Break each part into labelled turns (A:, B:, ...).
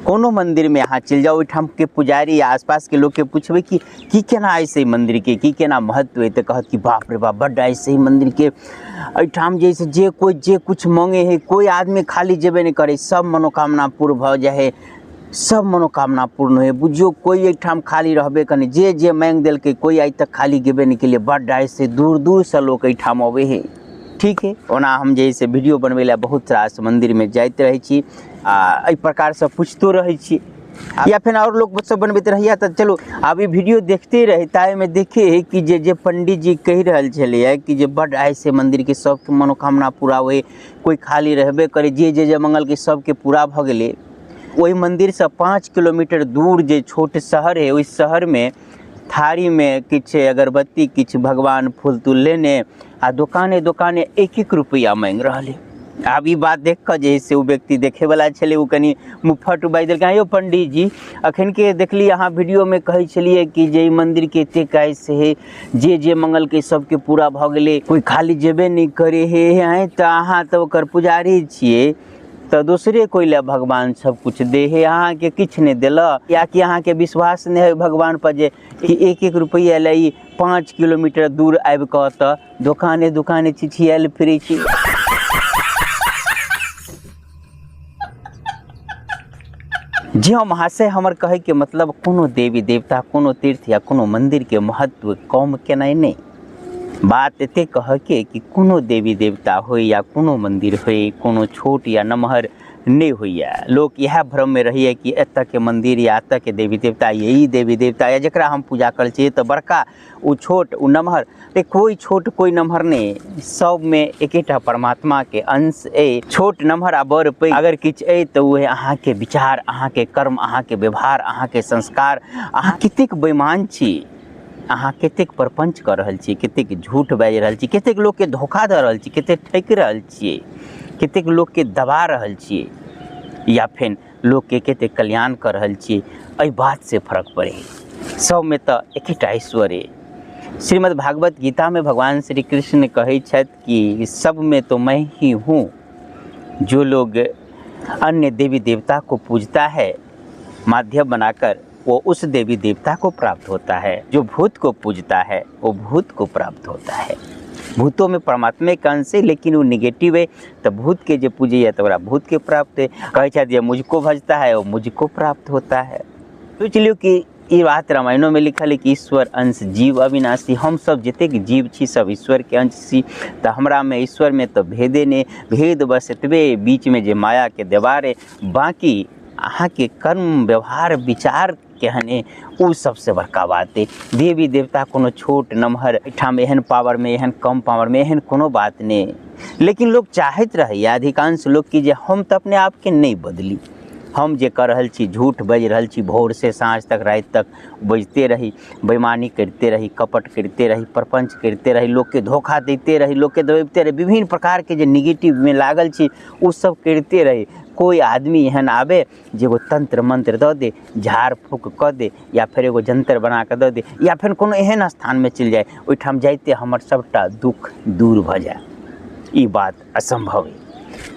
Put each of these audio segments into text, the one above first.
A: कोनो मन्दिरमे अहाँ चलि जाउ, ओहिठामके पुजारी या आसपासके लोकके पुछबै कि की केना अछि एहि मन्दिरके, की केना महत्व अछि, तऽ कहत कि बाप रे बाप बड्ड अछि एहि मन्दिरके। एहिठाम जे हइ से जे कोइ जे किछु मङ्गै हइ, कोइ आदमी खाली जेबे नहि करै, सब मनोकामना पूर्ण भऽ जाइ हइ, सब मनोकामना पूर्ण होइ हइ। बुझियौ कोइ एहिठाम खाली रहबे करै, जे जे माँगि देलकै कोइ आइ तक खाली गेबे नहि केलै। बड्ड अछि, दूर दूरसँ लोक एहिठाम अबै हइ। ठीक हइ, ओना हम जे हइ से वीडियो बनबै लए बहुत रास मन्दिरमे जाइत रहै छी आ एहि प्रकारसँ पुछितो रहै छी, या फेर आओर लोक सब बनबैत रहैया। तऽ चलू आब ई वीडियो देखते रही, ताहिमे देखे हइ कि जे जे पंडीजी कहि रहल छलैया कि जे बड्ड आइ से मन्दिरके सबके मनोकामना पूरा होइ, कोइ खाली रहबे करै, जे जे जे मंगलके सबके पूरा भऽ गेलै। ओहि मन्दिरसँ 5 किलोमीटर दूर जे छोट शहर हइ, ओहि शहरमे थारीमे किछु अगरबत्ती, किछु भगवान फूल तूल लेने आ दोकाने दोकाने 1-1 रुपैआ माँगि रहल हइ। आब ई बात देख कऽ जे हइ से ओ व्यक्ति देखैवला छलै, ओ कनि मुँहफट बाजि देलकै, यौ पंडीजी, अखनके देखली अहाँ वीडियोमे कहै छलियै कि जे ई मन्दिरके एतेक आइस हइ, जे जे मंगलकै सबके पूरा भऽ गेलै, कोइ खाली जेबे नहि करै हइ। आँय, तऽ अहाँ तऽ ओकर पुजारी छियै, तऽ दोसरे कोइ लए भगवान सब किछु दै हइ, अहाँके किछु नहि देलक, या कि अहाँके विश्वास नहि हइ भगवानपर जे कि 1-1 रुपैआ लए ई 5 किलोमीटर दूर आबि कऽ तऽ दोकाने दोकाने छिछियाएल फिरै छी। जी हाँ महाशय, हमर कहैके मतलब कोनो देवी देवता, कोनो तीर्थ या कोनो मन्दिरके महत्व कम केनाइ नहि। बात एते कहऽके कि कोनो देवी देवता होइ या कोनो मन्दिर होइ, कोनो छोट या नमहर नहि होइए। लोक इएह भ्रममे रहैए कि एतऽके मन्दिर या एतऽके देवी देवता, यही देवी देवता या जकरा हम पूजा करै छियै तऽ बड़का, ओ छोट, ओ नमहर। रे कोइ छोट कोइ नमहर नहि, सबमे एकेटा परमात्माके अंश अइ। छोट नमहर आ बड़ पैघ अगर किछु अइ तऽ ओ अइ अहाँके विचार, अहाँके कर्म, अहाँके व्यवहार, अहाँके संस्कार। अहाँ कतेक बेईमान छी, अहाँ कतेक प्रपञ्च कऽ रहल छी, कतेक झूठ बाजि रहल छी, कतेक लोकके धोखा दऽ रहल छी, कतेक ठकि रहल छियै, कतेक लोकके दबा रहल छियै, या फेर लोकके कतेक कल्याण कऽ रहल छियै, एहि बातसँ फर्क पड़ै हइ। सबमे तऽ एकेटा ईश्वर अइ। श्रीमद् भागवत गीतामे भगवान श्री कृष्ण कहै छथि कि सबमे तो मैं ही हूँ, जो लोग अन्य देवी देवता को पूजता है माध्यम बनाकर वो उस देवी देवता को प्राप्त होता है, जो भूत को पूजता है वो भूत को प्राप्त होता है। भूतों में परमात्मे का अंश है, लेकिन वो निगेटिव है, तो भूत के जो पूजे है तो ओकरा भूत के प्राप्त है। कहै छथि जे मुझको भजता है वो मुझको प्राप्त होता है। सोच लियौ कि ई बात रामायणों में लिखल है कि ईश्वर अंश जीव अविनाशी। हम सब जतेक जीव छी सब ईश्वर के अंश छी, तऽ हमरा में ईश्वर में तऽ भेदे नहि, भेद बस एतबे बीच में जे माया के देवार है, बाकी अहाँके कर्म व्यवहार विचार केहन अइ ओ सबसँ बड़का बात अइ। देवी देवता कोनो छोट नमहर एहिठाम एहन पावरमे एहन कम पावरमे एहन कोनो बात नहि, लेकिन लोक चाहैत रहैए अधिकांश लोक कि जे हम तऽ अपने आपके नहि बदली, हम जे कऽ रहल छी झूठ बाजि रहल छी भोरसँ साँझ तक राति तक बजिते रही, बेईमानी करिते रही, कपट करिते रही, प्रपञ्च करिते रही, लोकके धोखा दैते रही, लोकके दबैबते रही, विभिन्न प्रकारके जे निगेटिवमे लागल छी ओ सब करिते रही। कोइ आदमी एहन आबे जे एगो तंत्र मंत्र दऽ दे, झाड़ फूक कऽ दे, या फेर एगो जंतर बना कऽ दऽ दे, या फेर कोनो एहन स्थानमे चलि जाय ओहिठाम जाइते हमर सबटा दुःख दूर भऽ जाय, ई बात असम्भव अइ।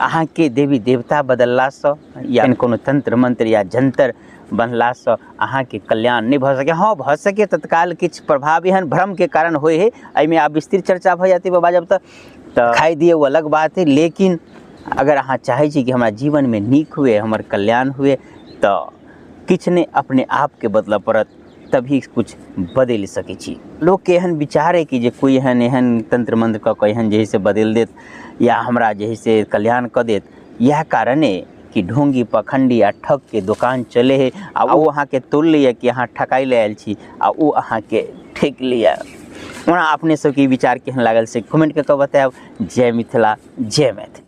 A: अहाँके देवी देवता बदललासँ या कोनो तंत्र मंत्र या जंतर बन्हलासँ अहाँके कल्याण नहि भऽ सकैए। हँ, भऽ सकैए तत्काल किछु प्रभाव एहन भ्रमके कारण होइ हइ, एहिमे आब विस्तृत चर्चा भऽ जेतै बाबा जब तऽ खाइ दियै ओ अलग बात हइ, लेकिन अगर अहाँ चाहै छी कि हमरा जीवनमे नीक हुए, हमर कल्याण हुए, तऽ किछु नहि अपने आपके बदलऽ पड़त, तभी किछु बदलि सकै छी। लोकके एहन विचार अइ कि जे कोइ एहन एहन तन्त्र मन्त्र कऽ कऽ एहन जे हइ से बदलि देत या हमरा जे हइ से कल्याण कऽ देत। इएह कारण अइ कि ढोङ्गी पखण्डी आ ठगके दोकान चलै हइ आ ओ अहाँके तोलि लैए कि अहाँ ठकाइ लए आयल छी आ ओ अहाँके ठकि लैए। ओना अपने सबके ई विचार केहन लागल से कमेंट कऽ कऽ बतायब। जय मिथिला, जय मैथिली।